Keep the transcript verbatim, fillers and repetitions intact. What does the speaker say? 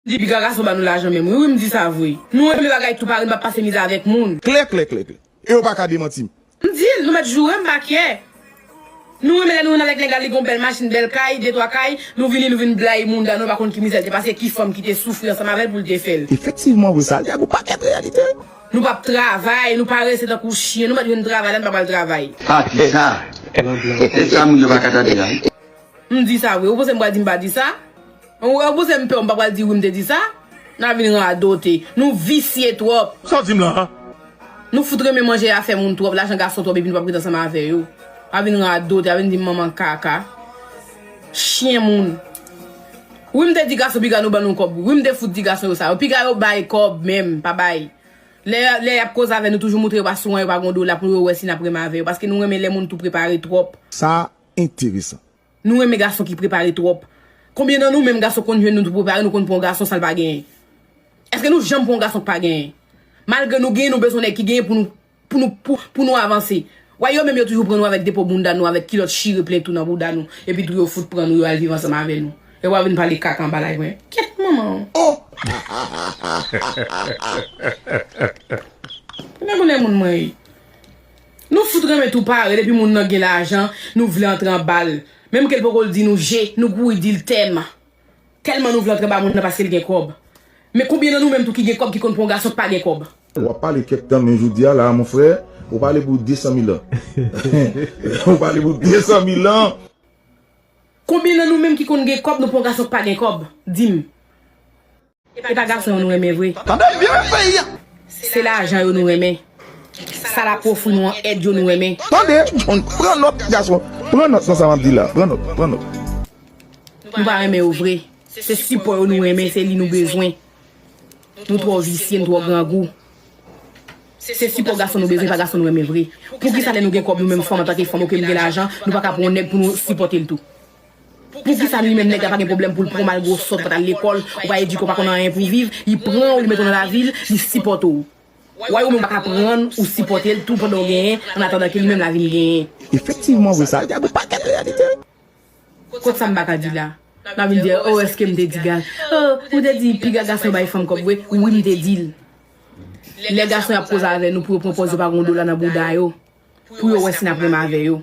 Di piga gason ba nou lajan menm. Wi, wi, m di sa vre. Nou renmen bagay tou parèy, nou p ap pase mizè avèk moun. Klè, klè, klè, klè. E yo pa ka demanti m. M di l, nou mèt joure m, m pa kè. Nou renmen lè nou renmen avèk nèg la, li gon bèl machin, bèl kay, de twa kay, nou vini, nou vin blayi moun dan, nou pa konn ki mizè l te pase, ki fanm ki te soufri ansanm avè l pou l te fè l. Efektivman, vre sa, li ak yon pakèt reyalite. Nou p ap travay, nou parese tankou chen, nou mèt jwenn travay la, nou pa pral travay. Pati sa. E sa moun yo pa ka tande la. M di sa vre. Ou panse m pral di m pa di sa? Ou, ou panse m pè w, m pa pral di wi m te di sa? N a vin radote. Nou visye twòp. Sa w di m la a? Nou fout renmen manje afè moun twòp, lajan gason twòp, epi nou p ap ret ansanm avè yo. A vin radote, a vin di m manman kaka. Chen moun. Wi m te di gason piga nou ban nou kòb. Wi m te fout di gason yo sa. Yo piga yo bay kòb menm, pa bay. Lè, lè y ap koze avè nou, toujou montre yo pa sou an, yo pa gon dola pou yo wè si n ap renmen avè yo. Paske nou renmen lè moun tou prepare twòp. Sa enteresan. Nou renmen gason ki prepare twòp. Konbyen nan nou menm gason konn jwenn nou tou prepare, nou konn pran yon gason san l pa genyen? Èske nou janm pran yon gason k pa genyen? Malgre nou genyen, nou bezwen nèg ki genyen pou nou, pou nou, pou, pou nou avanse. Wè yo menm yo toujou pran nou avèk depo bounda nou, avèk kilòt chire plen tou nan bouda nou. Epi tou yo fout pran nou, yo al viv ansanm avè nou. Epi w ap vin pale kaka anba live mwen. Kyèt manman w. Oh! Mwen konnen moun mwen ye. Nou fout renmen tou pare, depi moun nan gen lajan, nou vle antre anba l. Menm ke l poko di nou je, nou kouri di l tèm. Tèlman nou vle antre anba moun nan paske l gen kòb. Men konbyen nan nou menm tou ki gen kòb ki konn pran yon gason k pa gen kòb? W ap pale kèk tan, men jodi a la, mon frè, ou pale pou de san mil an. Ou pale pou de san mil an. Konbyen nan nou menm ki konn gen kòb, nou pran yon gason k pa gen kòb? Di m. E pa gason yo nou renmen vre. Tande l byen, peyi a. Se lajan yo nou renmen. Sa l ap ofri nou an èd yo nou renmen. Tande, pran nòt, gason. Pran nòt nan sa m ap di la. Pran nòt, pran nòt. Nou pa renmen yo vre. Se sipò yo nou renmen, se li nou bezwen. Nou twò visye, nou twò grangou. Se sipò gason nou bezwen, pa gason nou renmen vre. Poukisa lè nou gen kòb nou menm fanm antanke fanm, oke m gen lajan, nou pa ka pran yon nèg pou nou sipòte l tou? Poukisa li menm nèg la pa gen pwoblèm pou l pran w malgre w sòt, w pa t al lekòl, ou pa edike, w pa konn anyen pou w viv, li pran w, li mete w nan lavi l, li sipòte w? Wè ou menm ou pa ka pran l, ou sipòte l tou pandan w genyen, an atandan ke li menm la vin genyen. Efektivman, vre sa, y a yon pakèt reyalite. Kot sa m pa ka di la? N a vin di, oh, èske m te di gal? Oh, ou te di piga gason bay fanm kòb vre? Wi, m te di l. Lè gason y ap koze avè nou pou yo pran pòz yo pa gon dola nan bouda yo, pou yo wè si n ap renmen avè yo.